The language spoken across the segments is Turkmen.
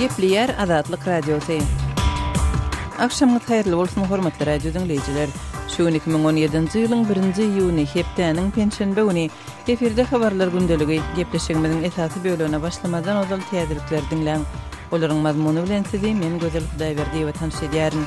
Gepleýär Azatlyk Radiosy. Agşamyňyz haýyrly bolsun, hormatly radio diňleýjiler. Şu gün 2017-nji ýylyň birinji iýuny, hepdäniň penşenbe güni. Efirde habarlar gündeligi. Gepleşigimiziň esasy bölegine başlamazdan ozal täzelikleri diňläň. Olaryň mazmuny bilen sizi men Gözel Hudaýberdiýewa tanyş edýärin.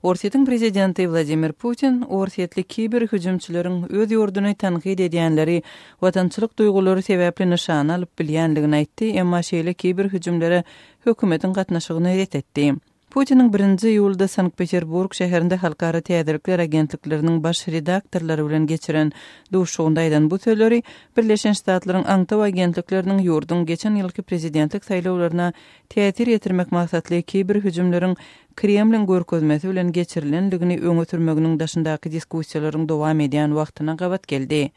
Orsýetiň prezidenti Wladimir Putin orsýetli kiber hüjümçileriň öz ýurduny tankyt edýänleri watançylyk duýgulary sebäpli nyşana alyp bilýändigini aýtdy, emma şeýle kiber hüjümlere hökümetiň gatnaşygyny ret etdi. Putiniň birinji iýulda Sankt-Peterburg şäherinde halkara täzelikler agentlikleriniň baş redaktorlary bilen geçiren duşuşygynda aýdan bu sözleri Birleşen Ştatlaryň aňtaw agentlikleriniň ýurduň geçen ýylky prezidentlik saýlawlaryna täsir ýetirmek maksatly kiber hüjümleriň Kremliň görkezmesi bilen geçirilendigini öňe sürmeginiň daşyndaky diskussiýalaryň dowam edýän wagtyna gabat geldi.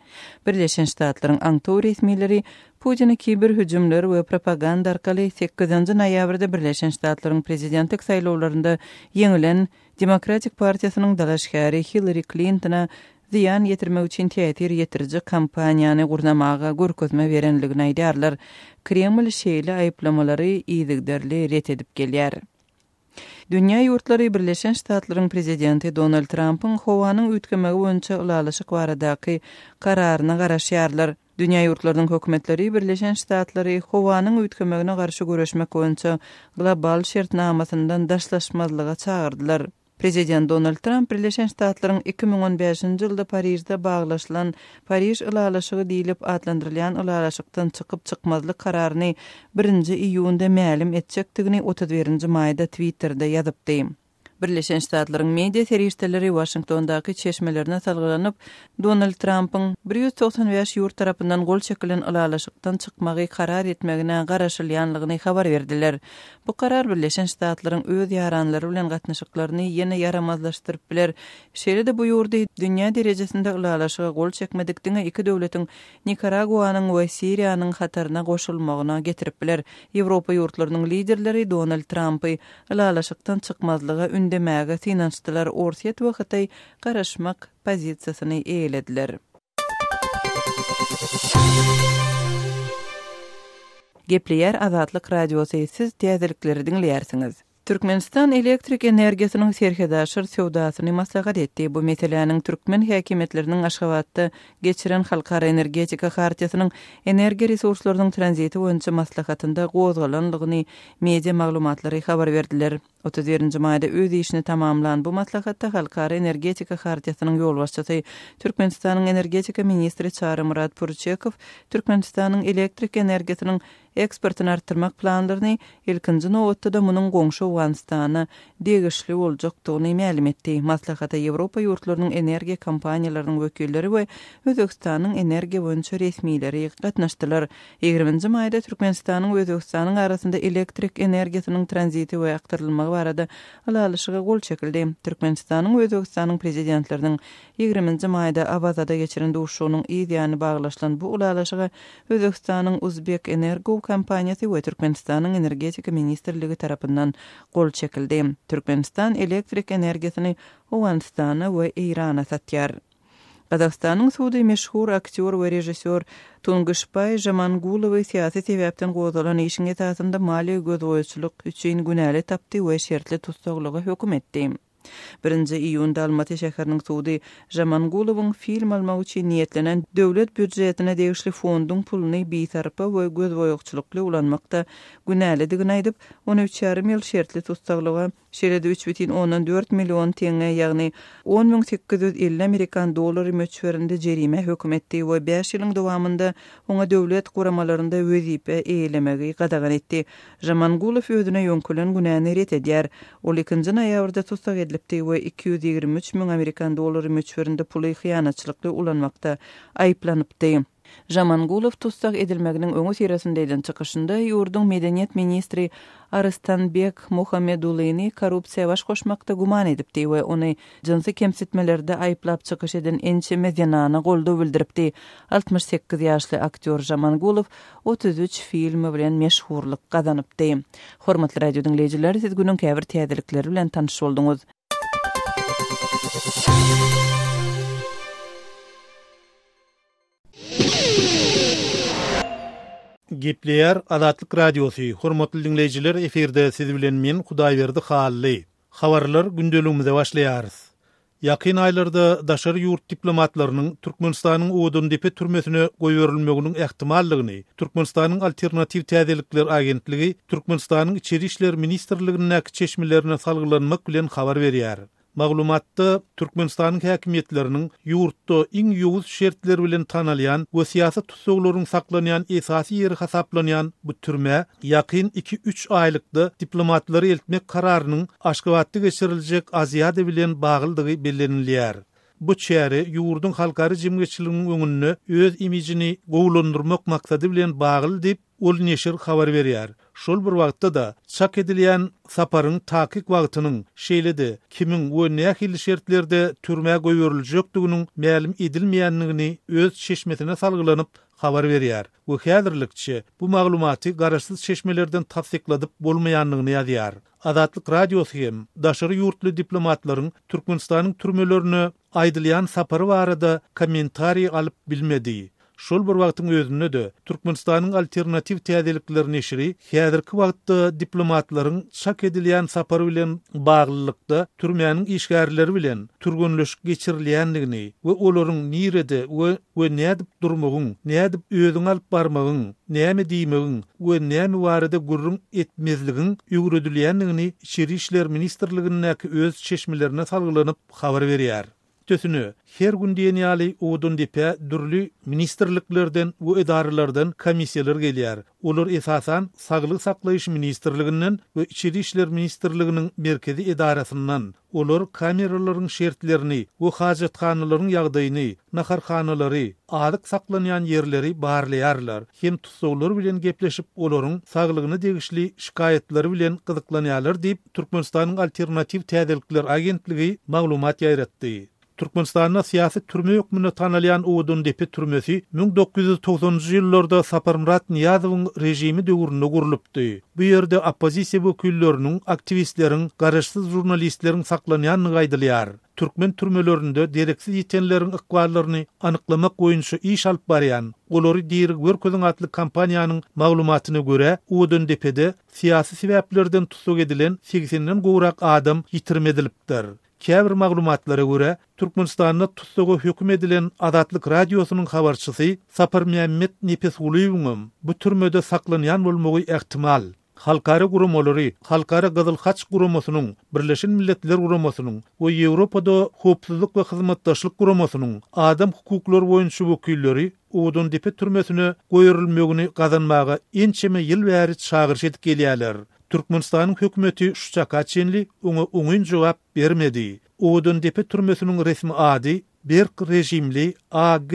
Birleşen Ştatlaryň aňtaw resmileri Putini kiber hüjümler we propaganda arkaly sekizinji noýabrda Birleşen Ştatlaryň prezidentlik saýlawlarynda ýeňilen Demokratik partiýasynyň dalaşgäri Hillari Klintona zyýan ýetirmek üçin täsir ýetiriji kampaniýany gurnamaga görkezme berenligini aýdýarlar. Kreml şeýle aýyplamalary yzygiderli ret edip gelýär. Dünýä ýurtlary Birleşen Ştatlaryň Prezidenti Donald Trampyň howanyň üýtgemegi boýunça ylalaşyk baradaky kararyna garaşýarlar. Dünýä ýurtlarynyň hökümetleri Birleşen Ştatlary howanyň üýtgemegine garşy göreşmek boýunça global şertnamasyndan daşlaşmazlyga çagyrdylar. Prezident Donald Tramp Birleşen Ştatlaryň 2015-nji ýylda Parižde baglaşylan Pariž ylalaşygy diýlip atlandyrylýan ylalaşykdan çykyp-çykmazlyk kararyny birinji iýunda mälim etjekdigini 31-nji maýda Twitterde ýazypdy. Birleşen Ştatlaryň media serişdeleri Waşingtondaky çeşmelerine salgylanyp, Donald Trampyň 195 ýurt tarapyndan gol çekilen ylalaşykdan çykmagy karar etmegine garaşylýanlygyny habar berdiler. Bu karar Birleşen Ştatlaryň öz ýaranlary bilen gatnaşyklaryny ýene ýaramazlaşdyryp biler. Şeýle-de bu ýurdy dünýä derejesinde ylalaşyga gol çekmedik diňe iki döwletiň Nikaraguanyň we Siriýanyň hataryna goşulmagyna getirip biler. Ýewropa ýurtlarynyň liderleri Donald Trampy ylalaşykdan çykmazlyga ündemäge synanyşdylar, Orsýet we Hytaý garaşmak pozisiýasyny eýelediler. Gepleýär Azatlyk Radiosy, siz täzelikleri diňleýärsiňiz. Türkmenistan elektrik energiýasynyň serhetaşyr söwdasyny maslahat etdi. Bu meseläniň türkmen häkimiýetleriniň Aşgabatda geçiren Halkara energetika hartiýasynyň energiýa resurslarynyň tranziti boýunça maslahatynda gozgalanlygyny media maglumatlary habar berdiler. 31-nji maýda öz işini tamamlan bu maslahatda Halkara energetika hartiýasynyň ýolbaşçysy, Türkmenistanyň energetika ministri Çarymyrat Pürçekow Türkmenistanyň elektrik energiýasynyň eksportyny artdyrmak planlaryny, ilkinji nobatda-da munuň goňşy Owganystana degişli boljakdygyny mälim etdi. Maslahata Ýewropa ýurtlarynyň energiýa kompaniýalarynyň wekilleri we Özbegistanyň energiýa boýunça resmileri gatnaşdylar. Ýigriminji maýda Türkmenistanyň we Özbegistanyň arasynda elektrik energiýasynyň tranziti we akdyrylmagy barada ylalaşyga gol çekildi. Türkmenistanyň we Özbegistanyň Prezidentleriniň ýigriminji maýda Awazada geçiren duşuşygynyň yz ýany baglaşylan bu ylalaşyga Özbegistanyň Uzbekenergo kompaniýasy we Türkmenistanyň Energetika ministrligi tarapyndan gol çekildi. Türkmenistan elektrik energiýasyny Owganystana we Eýrana satýar. Gazagystanyň sudy meşhur aktýor we režissýor Tungyşbaý Žamangulowy syýasy sebäpden gozgalan işiň esasynda maliýe gözboýaçylyk üçin günäli tapdy we şertli tussaglyga höküm etdi. Birinji iýunda Almaty şäheriniň sudy Žamangulowyň film almak üçin niýetlenen döwlet býujetine degişli fonduň puluny bisarpa we gözboýagçylykly ulanmakda günälidigini aýdyp, ony üç ýarym ýyl şertli tussaglyga Şeýle-de 3,4 million teňňe, ýagny 10 850 amerikan dollary möçberinde jerimä höküm etdi we bäş ýylyň dowamynda oňa döwlet guramalarynda wezipe eýelemegi gadagan etdi. Žamangulow özüne ýöňkelen günäni ret edýär. Ol ikinji noýabrda tussag edilipdi we 223 müň amerikan dollary möçberinde puly hyýanatçylykly ulanmakda aýyplanypdy. Žamangulow tussag edilmeginiň öňüsyrasynda eden çykyşynda ýurduň medeniýet ministri Arystanbek Muhamedulyny korrupsiýa baş goşmakda güman edipdi we ony jynsy kemsitmelerde aýyplap çykyş eden ençeme zenana goldaw bildiripdi. 68 ýaşly aktýor Žamangulow 33 filmi bilen meşhurlyk gazanypdy. Hormatly radio diňleýjiler, siz günüň käbir täzelikleri bilen tanyş bolduňyz. Gepleýär Azatlyk Radiosy, Hormatly diňleýjiler efirde siz bilen men Hudaýberdi Hally. Habarlar gündeligimize başlaýarys. Ýakyn aýlarda daşary ýurt diplomatlarynyň Türkmenistanyň Owadandepe türmesine goýberilmeginiň ähtimallygyny Türkmenistanyň Alternatiw täzelikler agentligi Türkmenistanyň Içeri işler ministrligindäki çeşmelerine salgylanmak bilen habar berýär. Maglumatda Türkmenistanyň häkimiýetleriniň ýurtda iň ýowuz şertler bilen tanalýan we syýasy tussaglaryň saklanýan esasy ýeri hasaplanýan bu türmä ýakyn iki-üç aýlykda diplomatlary eltmek kararynyň Aşgabatda geçiriljek Aziada bilen baglydygy bellenilýär. Bu çäre ýurduň halkara jemgyýetçiliginiň öňünde öz imijini gowulandyrmak maksady bilen bagly diýip, ol neşir habar berýär. Şol bir wagtda-da, çak edilýän saparyň takyk wagtynyň, şeýle-de kimiň we nähili şertlerde türmä goýberiljekdiginiň mälim edilmeýändigini öz çeşmesine salgylanyp habar berýär we häzirlikçe bu maglumaty garaşsyz çeşmelerden tassykladyp bolmaýandygyny ýazýar. Azatlyk Radiosy hem daşary ýurtly diplomatlaryň Türkmenistanyň türmelerine aýdylýan sapary barada kommentariý alyp bilmedi. Şol bir wagtyň özünde-de, Türkmenistanyň Alternatiw täzelikler neşiri häzirki wagtda diplomatlaryň çak edilýän sapary bilen baglylykda türmäniň işgärleri bilen türgenleşik geçirilýändigini we olaryň nirede we we nädip durmagyň, nädip özüňi alyp barmagyň, näme diýmegiň we näme barada gürrüň etmezligiň öwredilýändigini Içeri işler ministrligindäki öz çeşmelerine salgylanyp habar berýär. Üstesine, her gün diýen ýaly Owadandepä dürli ministrliklerden we edaralardan komissiýalar gelýär. Olar esasan Saglygy saklaýyş ministrliginden we Içeri işler ministrliginiň merkezi edarasyndan. Olar kameralaryň şertlerini we hajathanalaryň ýagdaýyny, naharhanalary, azyk saklanýan ýerleri barlaýarlar hem tussaglar bilen gepleşip olaryň saglygyna degişli şikaýatlary bilen gyzyklanýarlar diýip, Türkmenistanyň Alternatiw täzelikler agentligi maglumat ýaýratdy. Türkmenistanda syýasy türme hökmünde tanalýan Owadandepe türmesi 1990-njy ýyllarda Saparmyrat Nyýazowyň režimi döwründe gurlupdy. Bu ýerde oppozisiýa wekilleriniň, aktiwistleriň, garaşsyz žurnalistleriň saklanýandygy aýdylýar. Türkmen türmelerinde dereksiz ýitenleriň ykballaryny anyklamak boýunça iş alyp barýan Olary diri görkeziň atly kampaniýanyň maglumatyna görä, Owadandepede syýasy sebäplerden tussag edilen segsenden gowrak adam ýitirim edilipdir. Käbir maglumatlara görä, Türkmenistanda tussaga höküm edilen Azatlyk Radiosynyň habarçysy Saparmämmet Nepesgulyýewiňem bu türmede saklanýan bolmagy ähtimal. Halkara guramalary, Halkara Gyzyl Haç Guramasynyň, Birleşen Milletler Guramasynyň we Ýewropada Howpsuzlyk we Hyzmatdaşlyk Guramasynyň adam hukuklary boýunça wekilleri Owadandepe türmesine goýberilmegini gazanmaga ençeme ýyl bäri çagyryş edip gelýärler. Türkmenistanyň hökümeti şu çaka çenli oňa oňyn jogap bermedi. Owadandepe türmesiniň resmi ady Berk režimli AG,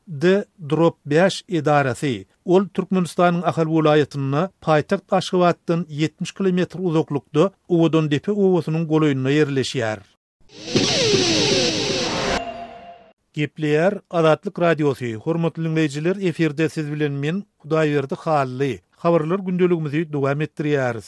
D drop bäş edarasy. Ol Türkmenistanyň Ahal welaýatynda, paýtagt Aşgabatdan 70 kilometr uzaklykda Owadandepe obasynyň golaýynda ýerleşýär. Gepleýär Azatlyk Radiosy, Hormatly diňleýjiler, efirde siz bilen men, Hudaýberdi Hally. Habarlar gündeligimizi dowam etdirýäris.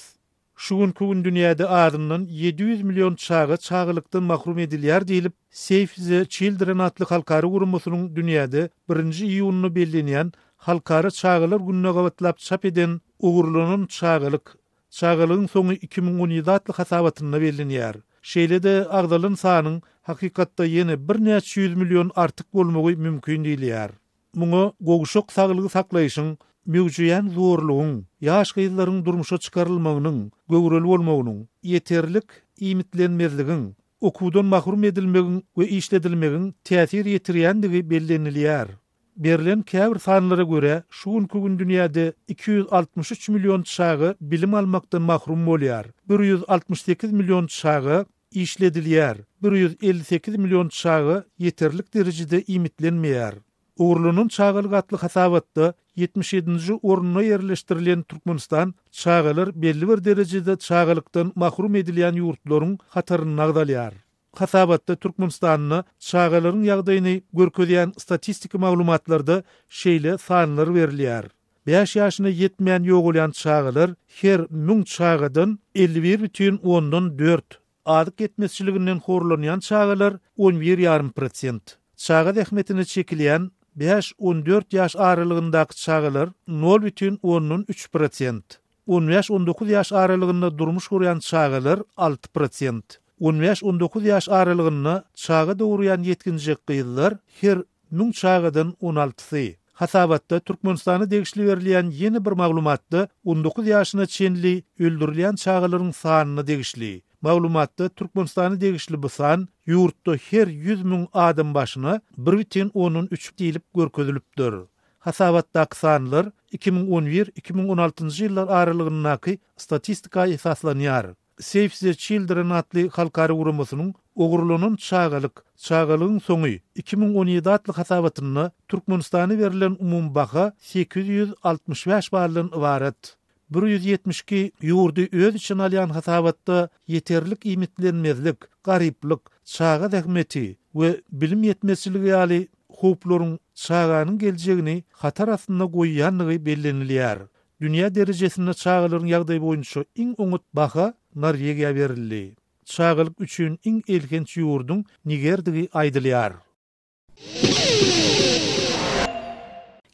Şu günki gün dünýäde azyndan 700 million çaga çagalykdan mahrum edilýär diýlip, Save the Children atly halkara guramasynyň dünýäde birinji iýunda bellenýän Halkara çagalar gününe gabatlap çap eden Ogurlanan çagalyk, Çagalygyň soňy 2017 atly hasabatynda bellenýär. Şeýle-de agzalan sanyň hakykatda ýene birnäçe ýüz million artyk bolmagy mümkin diýilýär. Muňa gowşak saglygy saklaýşyň, möwjeýän zorlugyň, ýaş gyzlaryň durmuşa çykarylmagynyň, göwreli bolmagynyň, ýeterlik iýmitlenmezligiň, okuwdan mahrum edilmegiň we işledilmegiň täsir ýetirýändigi bellenilýär. Berlen käbir sanlara görä, şu günki gün dünýäde 263 million çaga bilim almakdan mahrum bolýar, 168 million çaga işledilýär, 158 million çaga ýeterlik derejede iýmitlenmeýär. Ogurlanan çagalyk atly hasabatda 77-nji orunda ýerleşdirilen Türkmenistan çagalar belli bir derejede çagalykdan mahrum edilýän ýurtlaryň hatarynda agzalýar. Hasabatda Türkmenistanda çagalaryň ýagdaýyny görkezýän statistiki maglumatlarda şeýle sanlar berilýär. Bäş ýaşyna ýetmän ýogalýan çagalar her müň çagadan 51 bütin ondan dört, azyk ýetmezçiliginden horlanýan çagalar on bir ýarym prosent, çaga zähmetine çekilýän. Bäş-on dört ýaş aralygyndaky çagalar nol bütin ondan üç prosent. On bäş-on dokuz ýaş aralygynda durmuş gurýan çagalar 6%. On bäş-on dokuz ýaş aralygynda çaga dogurýan ýetginjek gyzlar her müň çagadan on altysy. Hasabatda Türkmenistana degişli berilýän ýene bir maglumatda on dokuz ýaşyna çenli öldürilýän çagalaryň sanyna degişli. Maglumatda Türkmenistana degişli bu san ýurtda her 100 müň adam başyna bir bütin ondan üç diýlip görkezilipdir. Hasabatdaky sanlar 2011, 2016-njy ýyllar aralygyndaky statistika esaslanýar. Save the Children atly halkara guramasynyň Ogurlanan çagalyk, çagalygyň soňy, 2017 atly hasabatynda Türkmenistana berlen umumy baha 865 baldan ybarat. 172 ýurdy öz içine alýan hasabatda ýeterlik iýmitlenmezlik, garyplyk, çaga zähmeti we bilim ýetmezçiligi ýaly howplaryň çaganyň geljegini hatar astynda goýýandygy bellenilýär. Dünýä derejesinde çagalaryň ýagdaýy boýunça iň oňat baha Norwegiýa berildi. Çagalyk üçin iň elhenç ýurduň Nigerdigi aýdylýar.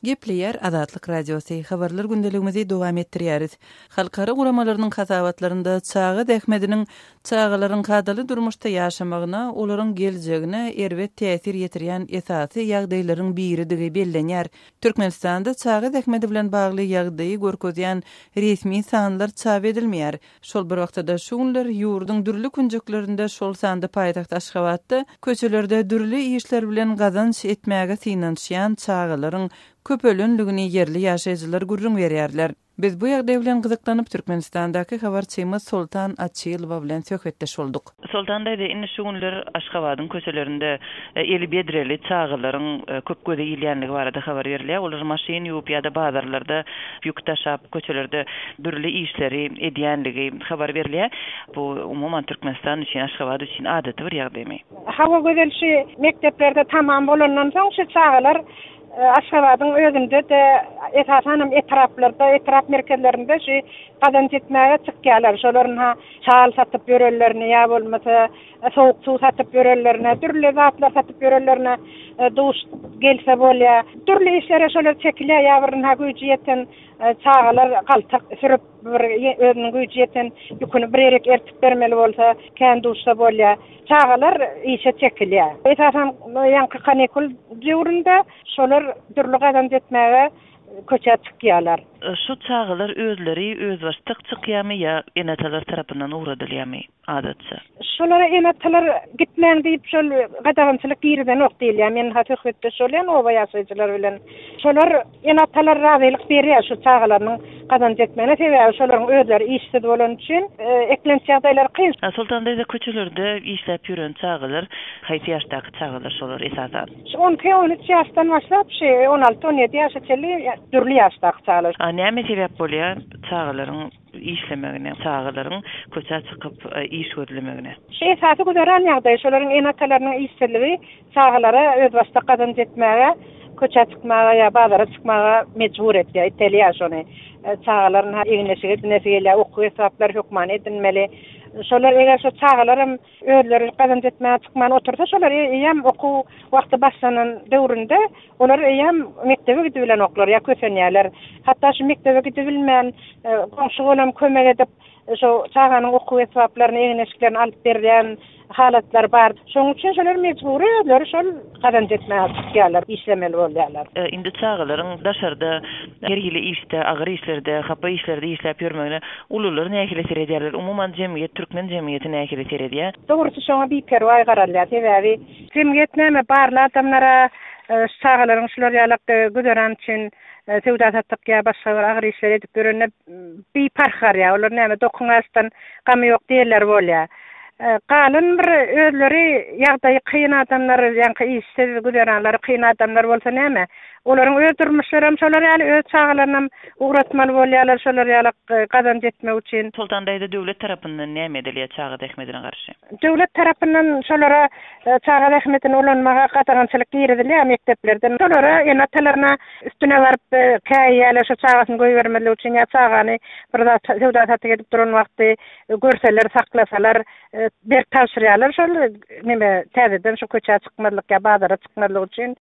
Gepleýär Azatlyk Radiosy, Habarlar gündeligimizi dowam etdirýäris. Halkara guramalarynyň hasabatlarynda çaga zähmediniň çagalaryň kadaly durmuşda ýaşamagyna, olaryň geljegine erbet täsir ýetirýän esasy ýagdaýlaryň biridigi bellenýär. Türkmenistanda çaga zähmedi bilen bagly ýagdaýy görkezýän resmi sanlar çap edilmeýär. Şol bir wagtda-da, şu günler ýurduň dürli künjeklerinde, şol sanda paýtagt Aşgabatda köçelerde dürli işler bilen gazanç etmäge synanyşýan çagalaryň köpelenligini ýerli ýaşaýjylar gürrüň berýärler. Biz bu ýagdaý bilen gyzyklanyp, Türkmenistandaky habarçymyz Soltan Açylowa bilen söhbetdeş bolduk. Soltan daýza, indi şu günler Aşgabadyň köçelerinde eli bedreli çagalaryň köp göze ilýänligi barada habar berilýär. Olar maşyn ýuwup ýa-da bazarlarda ýük daşap, köçelerde dürli işleri edýänligi habar berilýär. Bu, umuman, Türkmenistan üçin, Aşgabat üçin adaty bir ýagdaýmy? Hawa, Gözel, şu mekdeplerde tamam bolandan soň şu çagalar Aşgabadyň özünde-de, esasanam etraplarda, etrap merkezlerinde şu gazanç etmäge çykýarlar. Şolar ynha çal satyp ýörenlerini ýa bolmasa sowuk suw satyp ýörenlerine, dürli zatlar satyp ýörenlerine duş gelse bolýar. Dürli işlere şolar çekilýär, ýa bir ynha güýji ýeten çagalar galtak sürüp, bir özüniň güýji ýeten ýüküni bir ýerik ertip bermeli bolsa, kän duşsa bolýar. Çagalar işe çekilýär. Esasan ýaňky kanikul döwründe şolar dürli gazanç etmäge köçä çykýarlar. Şu çagalar özleri özbaşdak çykýarmy ýa ene-atalar tarapyndan ugradylýarmy adatça? Şolara ene-atalar gitmäň diýip şol gadagançylyk girizenok diýilýär. Men ha söhbetdeş bolýan oba ýaşaýjylary bilen. Şolar ene-atalar razylyk berýär şu çagalarynyň gazanç etmegine sebäbi şolaryň özleri işsiz bolany üçin eklenç ýagdaýlary kyn. Soltan daýza köçelerde işläp ýören çagalar haýsy ýaşdaky çagalar şolar esasan? Şu on iki, on üç ýaşdan başlap, şu on alty, on ýedi ýaşa çenli dürli ýaşdaky çagalar. A näme sebäp bolýar çagalaryň işlemegine, çagalaryň köçä çykyp iş gözlemegine? Şu esasy güzeran ýagdaýy, şolaryň ene-atalarynyň işsizligi çagalara özbaşdak gazanç etmäge, köçä çykmaga ýa bazara çykmaga mejbur etýär, itelýär şony. Çagalaryň egin-eşik edinesi gelýär, okuw esbaplary hökmany edinmeli. Şolar eger şo çagalaram Özleri gazanç etmäge çykman otursa, şolar eýýäm okuw wagty başlanan döwründe olar eýýäm mekdebe gidibilenoklar ýa kösenýärler. Hatda şu mekdebe gidibilmän, goňşy-golam kömek edip, şo çaganyň okuw esbaplaryny, egin-eşiklerini alyp berýän halatlar bar. Şonuň üçin şolar mejbury özleri şol gazanç etmäge çykýarlar, işlemeli bolýarlar. Indi çagalaryň daşarda her hili işde, agyr işlerde, hapa işlerde işläp ýörmegine ulular nähili seredýärler? Umuman jemgyýet, türkmen jemgyýeti nähili seredýär? Dogrusy şoňa biperwaý garalýar. Sebäbi jemgyýet näme barly adamlara şu çagalaryň şular ýalak güzeran üçin söwda-satyk ýa başga bir agyr işler edip ýörenine biparh garýar. Olar näme dokuň açdan gamy ýok diýenleri bolýar. Galan bir özleri ýagdaýy kyn adamlar, ýaňky işsiz, güzeranlary kyn adamlar bolsa näme, olaryň öz durmuşlaram şolar ýaly, öz çagalarynam ugratmaly bolýarlar şolar ýaly gazanç etmek üçin. Soltan daýza döwlet tarapyndan näme edilýär çaga zähmedine garşy? Döwlet tarapyndan şolara çaga zähmetini ulanmaga gadagançylyk girizilýär mekdeplerden. Şolara ene-atalaryna üstüne baryp käýýärler şo çagasyny goýbermezlik üçin ýa çagany bir zat söwda-satyk edip duran wagty görseler, saklasalar, berk tabşyrýarlar şol neme täzeden şu köçä çykmazlyk ýa bazara çykmazlyk üçin.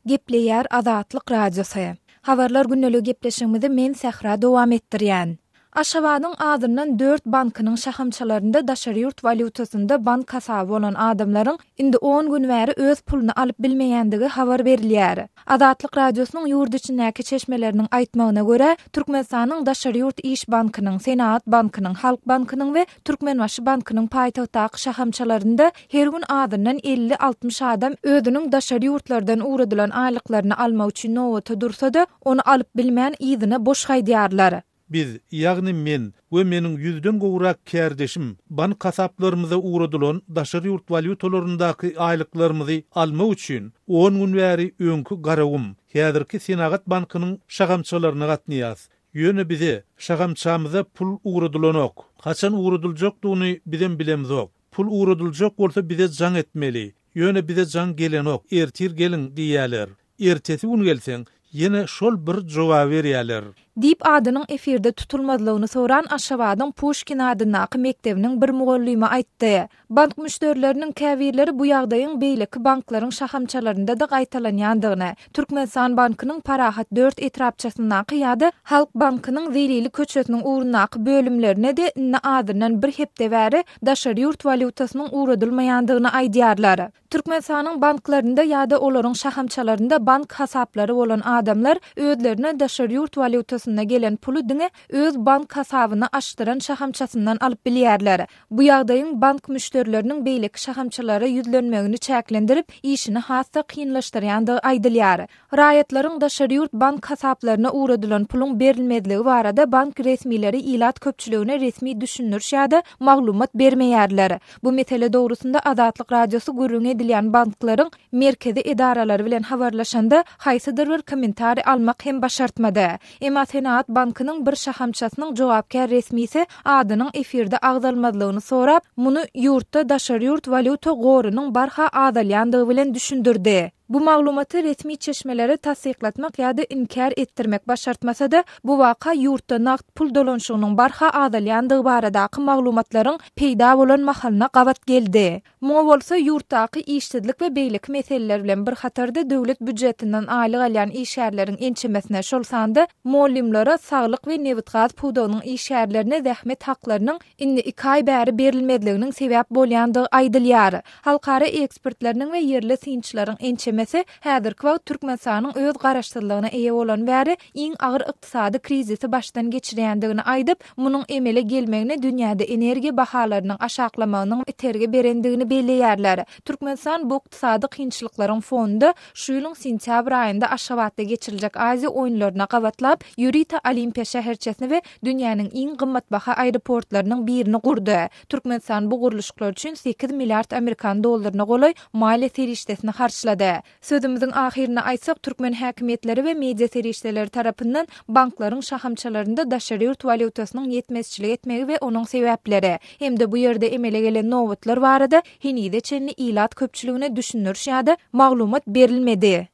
Gepleýär Azatlyk Radiosy. Habarlar gündeligi gepleşigimizi men Sähra dowam etdirýän. Aşgabadyň azyndan dört bankynyň şahamçalarynda daşary ýurt walýutasynda bank hasaby bolan adamlaryň indi on gün bäri öz puluny alyp bilmeýändigi habar berilýär. Azatlyk Radiosynyň ýurt içindäki çeşmeleriniň aýtmagyna görä, Türkmenistanyň Daşary ýurt iş bankynyň, Senagat bankynyň, Halk bankynyň we Türkmenbaşy bankynyň paýtagtdaky şahamçalarynda her gün azyndan elli-altmyş adam özüniň daşary ýurtlardan ugradylan aýlyklaryny almak üçin nobata dursa-da, ony alyp bilmän, yzyna boş gaýdýarlar. Biz, ýagny men we meniň ýüzden gowrak kärdeşim bank hasaplarymyza ugradylan daşary ýurt walýutalaryndaky aýlyklarymyzy almak üçin on gün bäri öňki Garagum, häzirki Senagat bankynyň şahamçalaryna gatnaýas. Ýöne bize, şahamçamyza pul ugradylanok. Haçan ugradyljakdygyny bizem bilemzok. Pul ugradyljak bolsa bize jaň etmeli. Ýöne bize jaň gelenok, ertir geliň diýýäler. Ertesi gün gelseň, ýene şol bir jogaby berýärler. Diýip, adynyň efirde tutulmazlygyny soran Aşgabadyň Puşkin adyndaky mekdebiniň bir mugallymy aýtdy. Bank müşderileriniň käbirleri bu ýagdaýyň beýleki banklaryň şahamçalarynda-da gaýtalanýandygyny, Türkmenistan bankynyň Parahat dört etrapçasyndaky ýa-da Halk bankynyň Zelili köçesiniň ugrundaky bölümlerine-de indi azyndan bir hepde bäri daşary ýurt walýutasynyň ugradylmaýandygyny aýdýarlar. Türkmenistanyň banklarynda ýa-da olaryň şahamçalarynda bank hasaplary bolan adamlar özlerine daşary ýurt walýutasynda gelen puly diňe öz bank hasabyny açdyran şahamçasyndan alyp bilýärler. Bu ýagdaýyň bank müşderileriniň beýleki şahamçalara ýüzlenmegini çäklendirip, işini has-da kynlaşdyrýandygy aýdylýar. Raýatlaryň daşary ýurt bank hasaplaryna ugradylan puluň berilmezligi barada bank resmileri ilat köpçüligine resmi düşündiriş ýa-da maglumat bermeýärler. Bu mesele dogrusynda Azatlyk Radiosy gürrüňi edilýän banklaryň merkezi edaralary bilen habarlaşanda, haýsydyr bir kommentariý almak hem başartmady. Emma Senagat bankynyň bir şahamçasynyň jogapkär resmisi adynyň efirde agzalmazlygyny sorap, muny ýurtda daşary ýurt walýuta gorunyň barha azalýandygy bilen düşündirdi. Bu maglumaty resmi çeşmelere tassyklatmak ýa-da inkär etdirmek başartmasa-da, bu waka ýurtda nagt pul dolanyşygynyň barha azalýandygy baradaky maglumatlaryň peýda bolan mahalyna gabat geldi. Muňa bolsa ýurtdaky işsizlik we beýleki meseleler bilen bir hatarda döwlet býujetinden aýlyk alýan işgärleriň ençemesine, şol sanda mugallymlara, saglyk we nebitgaz pudagynyň işgärlerine zähmet haklarynyň indi iki aý bäri berilmezliginiň sebäp bolýandygy aýdylýar. Halkara ekspertleriniň we ýerli synçylaryň ençemesi häzirki wagt Türkmenistanyň öz garaşsyzlygyna eýe bolany bäri iň agyr ykdysady krizisi başdan geçirýändigini aýdyp, munuň emele gelmegine dünýäde energiýa bahalarynyň aşaklamagynyň itergi berendigini belleýärler. Türkmenistan bu ykdysady kynçylyklaryň fonunda şu ýylyň sentýabr aýynda Aşgabatda geçiriljek Aziýa oýunlaryna gabatlap, ýörite Olimpiýa şäherçesini we dünýäniň iň gymmatbaha aeroportlarynyň birini gurdy. Türkmenistan bu gurluşyklar üçin sekiz milliard amerikan dollaryna golaý maliýe serişdesini harçlady. Sözümiziň ahyrynda aýtsak, türkmen häkimiýetleri we media serişdeleri tarapyndan banklaryň şahamçalarynda daşary ýurt walýutasynyň ýetmezçilik etmegi we onuň sebäpleri hem-de bu ýerde emele gelen nobatlar barada henize çenli ilat köpçüligine düşündiriş ýa-da maglumat berilmedi.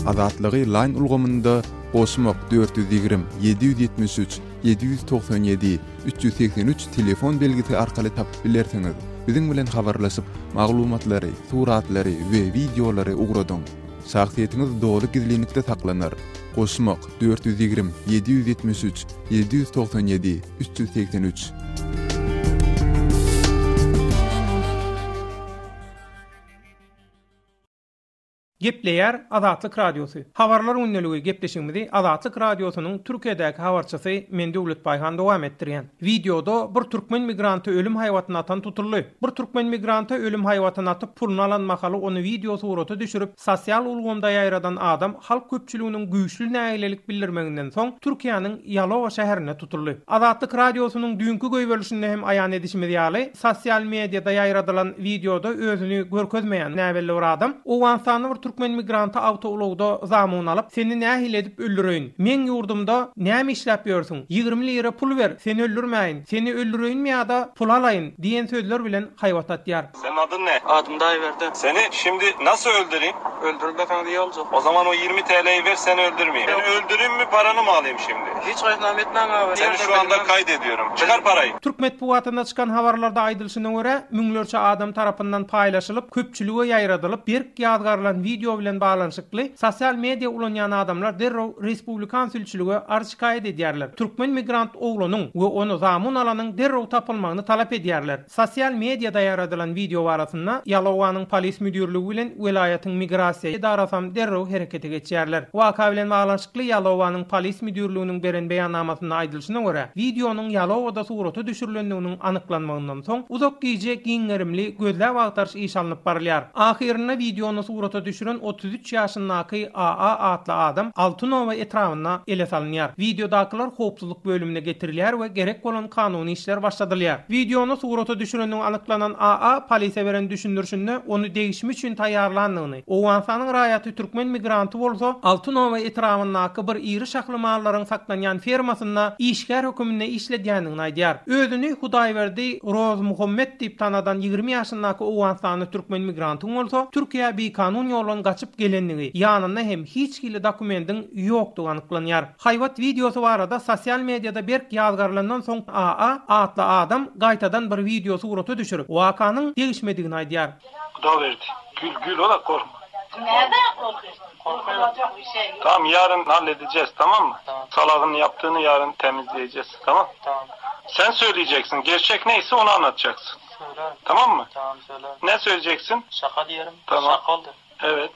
Azatlygy Line ulgamynda goşmak 420 773 797 383 telefon belgisi arkaly tapyp bilersiňiz. Biziň bilen habarlaşyp, maglumatlary, suratlary we wideolary ugradyň. Şahsyýetiňiz doly gizlinlikde saklanar. Goşmak 420 773 797 383. Gepleýär Azatlyk Radiosy. Habarlar gündeligi gepleşigimizi Azatlyk Radiosynyň Türkiýedäki habarçysy men Döwlet Baýhan dowam etdirýän. Wideoda bir türkmen migranty ölüm haýbatyny atan tutuldy. Bir türkmen migranty ölüm haýbatyny atyp puluny alan mahaly ony wideo surata düşürip sosial ulgamda ýaýradan adam halk köpçüliginiň güýçli nägilelik bildirmeginden soň Türkiýäniň Ýalowa şäherinde tutuldy. Azatlyk Radiosynyň düýnki goýberilişinde hem aýan edişimiz ýaly, sosial mediada ýaýradylan wideoda özüni görkezmeýän näbelli bir adam Owganystanly bir türkmen migranty awtoulagda zamun alyp, Seni nähili edip öldüreýin? Meň ýurdumda näme işläp ýörsüň? 20 lira pul ber, seni öldürmäýin. Seni öldüreýinmi ýa-da pul alaýyn? diýen sözler bilen haýbat atýar. Senin adın ne? Adım Dayverdi. Seni şimdi nasıl öldüreyim? Öldürmeseňiz iyi olacak. O zaman o 20 TL'yi ver seni öldürmeyeyim. Seni öldüreyim mi paranı mı alayım şimdi? Hiç kayıtnam etmem abi. Seni şu anda kaydediyorum. Çıkar parayı. Türk metbugatynda çykan habarlarda aýdylyşyna görä, müňlerçe adam tarapyndan paýlaşylyp, köpçülige ýaýradylyp, berk ýazgarylan wideo bilen baglanyşykly sosial media ulanýan adamlar derrew respublikan sülçülige arz-şikaýat edýärler. Türkmen migrant oglanyň we ony zamun alanyň derrew tapylmagyny talap edýärler. Sosial mediada ýaradylan wideo barasynda Ýalowanyň polis müdirligi bilen welaýatyň migrasiýa edarasam derrew herekete geçýärler. Waka bilen baglanyşykly Ýalowanyň polis müdirliginiň beren beýannamasynda aýdylyşyna görä, wideonyň Ýalowada surata düşürilendiginiň anyklanmagyndan soň, uzak gije giň gerimli gözläp-agtaryş işi alnyp barylýar. Ahyrynda wideony surata düşüren 33 ýaşyndaky AA atly adam Altynoba etrabynda ele salynýar. Wideodakylar howpsuzlyk bölümine getirilýär we gerek bolan kanuny işler başladylýar. Wideony surata düşürendigi anyklanan AA polisiýa beren düşündirişinde ony degişme üçin taýýarlandygyny, Owganystanyň raýaty türkmen migranty bolsa Altynoba etrabyndaky bir iri şahly mallaryň saklanýan fermasynda işgär höküminde işledýändigini aýdýar. Özüni Hudaýberdi Rozmuhammet diýip tanadan 20 ýaşyndaky owganystanly türkmen migrantyň bolsa Türkiýä bikanun ýoldan gaçyp gelendigi, ýanynda hem hiç hili dokumendiň ýokdugy anyklanýar. Haýbat wideosy barada sosial mediada berk ýazgarylandan soň AA atly adam gaýtadan bir wideo surata düşürip, wakanyň degişmedigini aýdýar. Hudawerdi, gül gül ola korkma. Nerden korkuyorsun? Korkulacak bir şey yok. Tamam yarın halledeceğiz tamam mı? Tamam. Salağın yaptığını yarın temizleyeceğiz tamam? Tamam. Sen söyleyeceksin. Gerçek neyse onu anlatacaksın. Söylerim. Tamam mı? Tamam söylerim. Ne söyleyeceksin? Şaka diyelim. Tamam. Şaka oldu. Evet.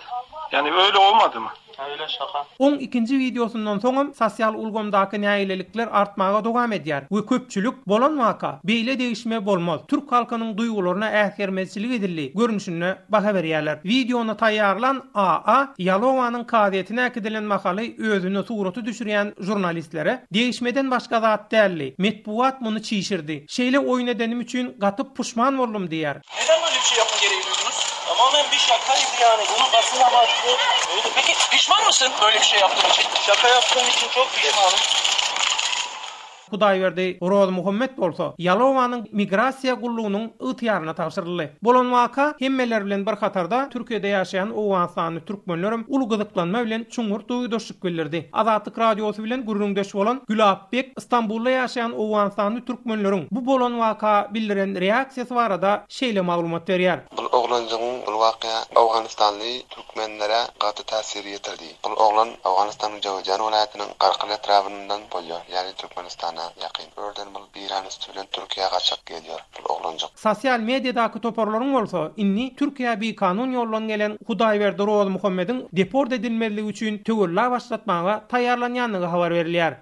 Yani öyle olmadı mı? Öyle şaka. Oň ikinji wideosyndan soňam sosial ulgamdaky nägilelikler artmaga dowam edýär we köpçülik bolan waka, beýle degişme bolmaz, türk halkynyň duýgularyna äsgermezçilik edildi görnüşinde baha berýärler. Wideony taýýarlan AA Ýalowanyň kazyýetine äkidilen mahaly özüni surata düşürýän žurnalistlere, Degişmeden başga zat däldi, metbugat muny çişirdi. Şeýle oýun edenim üçin gaty puşman boldum diýýär. Neden böyle bir şey yapma gereği duydunuz? Tamamen bir şakaydı yani. Bunu basın abarttı. Öyle. Peki pişman mısın böyle bir şey yaptığın için? Şaka yaptığım için çok pişmanım. Hudaýberdi Rozmuhammet bolsa Ýalowanyň migrasiýa gullugynyň ygtyýaryna tabşyryldy. Bolan waka hemmeler bilen bir hatarda Türkiýede ýaşaýan owganystanly türkmenlerem uly gyzyklanma bilen çuňňur duýgudaşlyk bildirdi. Azatlyk Radiosy bilen gürrüňdeş bolan Gülap bek Stambulda ýaşaýan owganystanly türkmenleriň bu bolan waka bildiren reaksiýasy barada şeýle maglumat berýär. Bul oglanjygyň bul wakya owganystanly türkmenlere gaty täsir ýetirdi. Bul oglan Owganystanyň Jöwüzjan welaýatynyň Garkyl etrabyndan bolýar, ýagny Türkmenistana ýakyn. Örden bul Eýran üsti bilen Türkiýä gaçak gelýär bul oglanjyk. Sosial mediadaky toparlaryň bolsa indi Türkiýä bikanun ýoldan gelen Hudaýberdi Rozmuhammediň deport edilmezligi üçin töwella başlatmaga taýýarlanýandygy habar berilýär.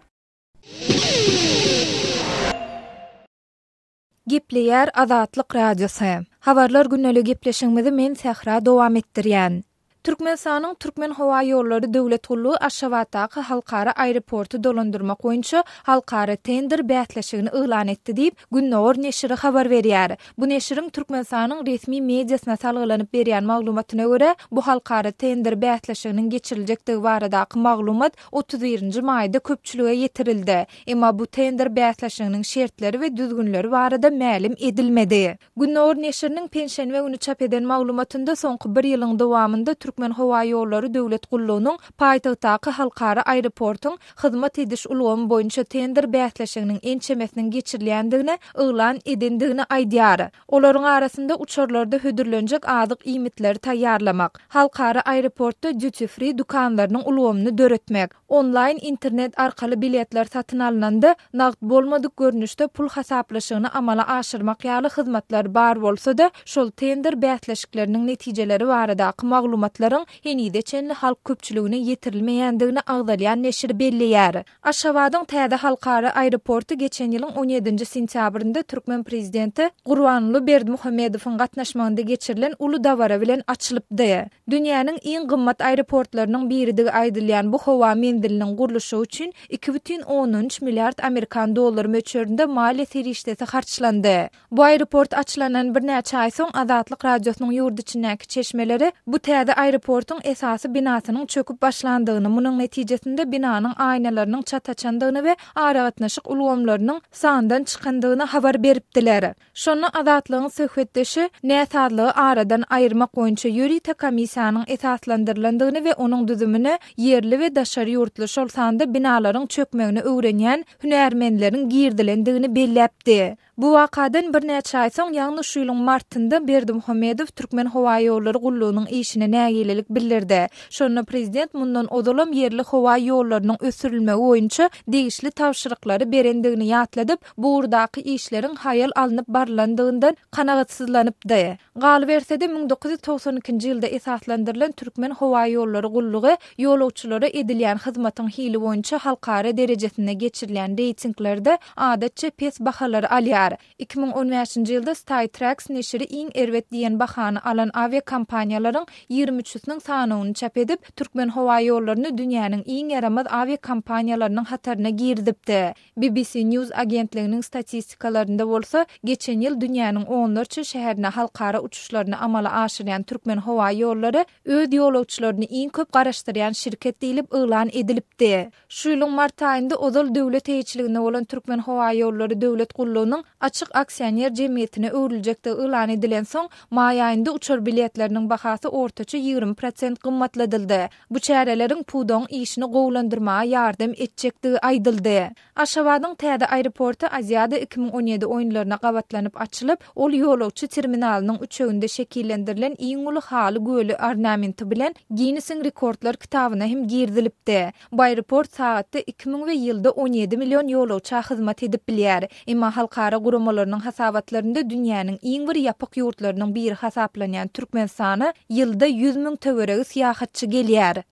Gepleýär Azatlyk Radiosy. Habarlar gündelik gepleşigimizi men Sähra dowam etdirýän. Türkmenistanyň Türkmenhowaýollary döwlet gullugy Aşgabatdaky halkara aeroporty dolandyrmak boýunça halkara tender bäsleşigini yglan etdi diýip, Gündogar neşiri habar berýär. Bu neşiriň Türkmenistanyň resmi mediasyna salgylanyp berýän maglumatyna görä, bu halkara tender bäsleşiginiň geçiriljekdigi baradaky maglumat 31-nji maýda köpçülige ýetirildi. Emma bu tender bäsleşiginiň şertleri we düzgünleri barada mälim edilmedi. Gündogar neşiriniň penşenbe güni çap eden maglumatynda soňky bir ýylyň dowamynda Türkmenhowaýollary döwlet gullugynyň paýtagtdaky halkara aeroportyň hyzmat ediş ulgamy boýunça tender bäsleşiginiň ençemesiniň geçirilýändigini yglan edendigini aýdýar. Olaryň arasynda uçarlarda hödürlenjek azyk iýmitleri taýýarlamak, halkara aeroportda duty-free dükanlarynyň ulgamyny döretmek, Onlaýn internet arkaly biletler satyn alnanda, nagt bolmadyk görnüşde pul hasaplaşygyny amala aşyrmak ýaly hyzmatlar bar bolsa-da, şol tender bäsleşikleriniň netijeleri baradaky maglumatlaryň henize çenli halk köpçüligine ýetirilmeýändigini agzalýan neşir belleýär. Aşgabadyň täze halkara aeroporty geçen ýylyň on ýedinji sentýabrynda türkmen prezidenti Gurbanguly Berdimuhamedowyň gatnaşmagynda geçirilen uly dabara bilen açylypdy. Dünýäniň iň gymmat aeroportlarynyň biridigi aýdylýan bu howa menziliniň gurluşygy üçin 2,3 milliard amerikan dollary möçberinde maliýe serişdesi harçlandy. Bu aeroport açylandan birnäçe aý soň Azatlyk Radiosynyň ýurt içindäki çeşmeleri bu täze. aeroportuň esasy binasynyň çöküp başlandygyny, munuň netijesinde binanyň aýnalarynyň çat açandygyny we aragatnaşyk ulgamlarynyň sandan çykandygyny habar beripdiler. Şonda Azatlygyň söhbetdeşi näsazlygy aradan aýyrmak boýunça ýörite komissiýanyň esaslandyrylandygyny we onuň düzümine ýerli we daşary ýurtly, şol sanda binalaryň çökmegini öwrenýän hünärmenleriň girizilendigini belläpdi. Bu wakadan birnäçe aý soň, ýagny şu ýylyň martynda Berdimuhamedow Türkmenhowaýollary gullugynyň işine nägilelik bildirdi. Şonda prezident mundan ozalam ýerli howa ýollarynyň ösdürilmegi boýunça degişli tabşyryklary berendigini ýatladyp, bu ugurdaky işleriň haýal alnyp barylandygyndan kanagatsyzlanypdy. Galyberse-de, 1992-nji ýylda esaslandyrylan Türkmenhowaýollary gullugy ýolagçylara edilýän hyzmatyň hili boýunça halkara derejesinde geçirilýän reýtinglerde adatça pes bahalary alýar. 2015-nji ýylda Skytrax neşiri iň erbet diýen bahany alan awiakompaniýalaryň ýigrimi üçüsiniň sanawyny çap edip, Türkmenhowaýollaryny dünýäniň iň ýaramaz awiakompaniýalarynyň hataryna girizipdi. BBC News agentliginiň statistikalarynda bolsa, geçen ýyl dünýäniň onlarça şäherine halkara uçuşlaryny amala aşyrýan Türkmenhowaýollary öz ýolagçylaryny iň köp garaşdyrýan şirket diýlip yglan edilipdi. Şu ýylyň mart aýynda ozal döwlet eýeçiliginde bolan Türkmenhowaýollary döwlet gullugynyň açyk aksioner jemgyýetine öwrüljekdigi yglan edilensoň, maý aýynda uçar biletleriniň bahasy ortaça 20 prosent gymmatladyldy. Bu çäreleriň pudagyň işini gowulandyrmaga ýardam etjekdigi aýdyldy. Aşgabadyň täze aeroporty Aziada 2017 oýunlaryna gabatlanyp açylyp, ol ýolagçy terminalynyň üçeginde şekillendirilen iň uly haly göli ornamenti bilen Ginnesiň rekordlar kitabyna hem girizilipdi. Bu aeroport sagatda 2000 we ýylda 17 million ýolagça hyzmat edip bilýär. Emma halkara guramalarynyň hasabatlarynda dünýäniň iň bir ýapyk ýurtlarynyň biri hasaplanýan Türkmenistana ýylda 100 müň töweregi syýahatçy gelýär.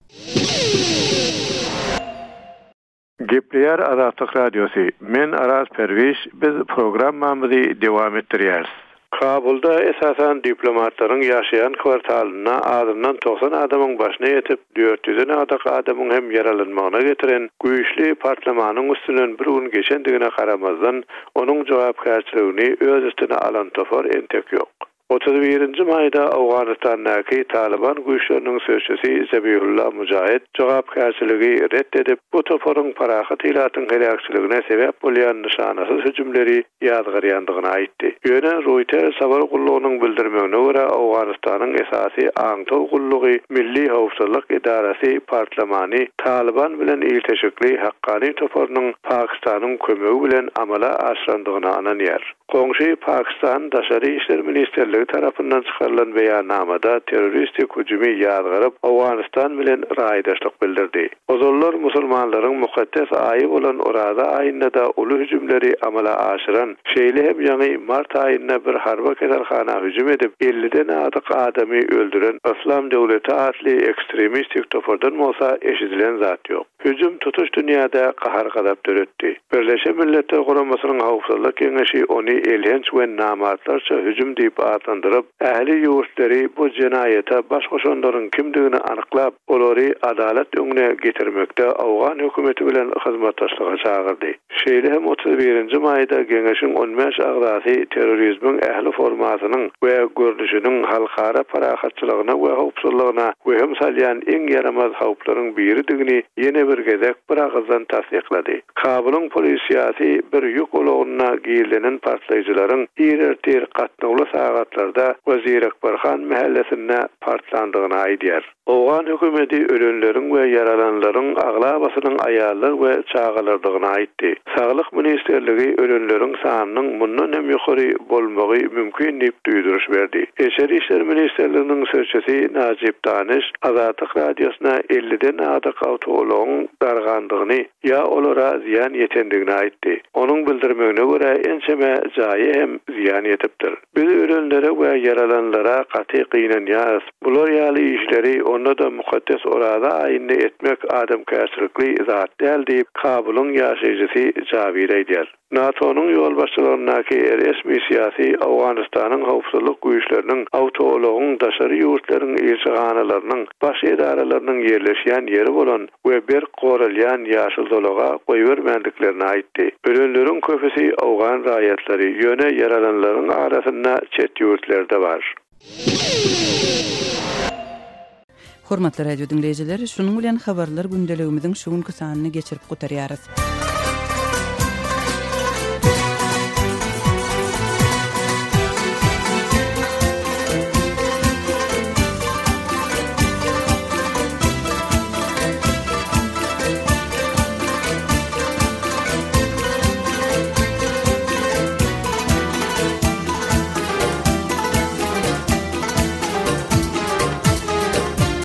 Gepleýär Azatlyk Radiosy, Men Araz Perwiş, biz programmamyzy dewam etdirýäris. Kabulda, esasan, diplomatlaryň ýaşaýan kwartalynda azyndan 90 adamyň başyna ýetip, dört ýüzden agdyk adamyň hem ýaralanmagyna getiren güýçli partlamanyň üstünden bir gün geçendigine garamazdan, onuň jogapkärçiligini öz üstüne alan topar entek ýok. 31-nji maýda Owganystandaky Talyban güýçleriniň sözçüsi Zabihullah Mujahid jogapkärçiligi ret edip, bu toparyň parahat ilatyň heläkçiligine sebäp bolýan nyşanasyz hüjümleri ýazgarýandygyny aýtdy. Ýöne Reuters habar gullugynyň bildirmegine görä, Owganystanyň esasy aňtaw gullugy Milli howpsuzlyk edarasy partlamany Talyban bilen ilteşikli Hakkani toparynyň Pakistanyň kömegi bilen amala aşyrandygyna ynanýar. Goňşy Pakistan Daşary işler ministrligi tarapyndan çykarylan beýannamada terroristik hüjümi ýazgaryp, Owganystan bilen raýdaşlyk bildirdi. Ozallar musulmanlaryň mukaddes aýy bolan Oraza aýynda-da uly hüjümleri amala aşyran, şeýle hem ýaňy mart aýynda bir harby keselhana hüjüm edip, elliden agdyk adamy öldüren Yslam döwleti atly ekstremistik topardan bolsa eşidilen zat ýok. Hüjüm tutuş dünýäde gahar-gazap döretdi. Birleşen Milletler Guramasynyň Howpsuzlyk Geňeşi ony elhenç we namartlarça hüjüm diýip atlandyryp, ähli ýurtlary bu jenaýata baş goşanlaryň kimdigini anyklap, olary adalat öňüne getirmekde owgan hökümeti bilen hyzmatdaşlyga çagyrdy. Şeýle hem 31-nji maýda Geňeşiň on bäş agzasy terrorizmiň ähli formasynyň we görnüşiniň halkara parahatçylygyna we howpsuzlygyna wehim salýan iň ýaramaz howplaryň biridigini ýene bir gezek biragyzdan tassyklady. Kabulyň polisiýasy bir ýük ulagynda gizlenen partlaýjylaryň ir ertir gatnawly sagatlarda Wazirakbarhan mähellesinde partlandygyny aýdýar. Owgan hökümeti ölenleriň we ýaralananlaryň aglabasynyň aýallar we çagalardygyny aýtdy. Saglyk ministrligi ölenleriň sanynyň mundan hem ýokary bolmagy mümkin diýip duýduryş berdi. Içeri işler ministrliginiň sözçüsi Najib Daniş Azatlyk Radiosyna elliden agdyk awtoulagyň dargandygyny ýa olara zyýan ýetendigini aýtdy. Onuň bildirmegine görä, ençeme jaýa hem zyýan ýetipdir. Biz ölenlere we ýaralanlara gaty gynanýarys. Bular ýaly işleri, onda-da mukaddes Oraza aýynda etmek adamkärçilikli zat däl diýip, Kabulyň ýaşaýjysy Jabir aýdýar. NATO-nyň ýolbaşçylygyndaky RS missiýasy Owganystanyň howpsuzlyk güýçleriniň awtoulagyň daşary ýurtlaryň ilçihanalarynyň baş edaralarynyň ýerleşýän ýeri bolan we berk goralýan ýaşyl zolaga goýbermändiklerini aýtdy. Ölenleriň köpüsi owgan raýatlary, ýöne ýaralanlaryň arasynda çet ýurtlarda bar. Hormatly radio diňleýjiler, şunuň bilen habarlar gündeligimiziň şu günki sanyny geçirip gutarýarys.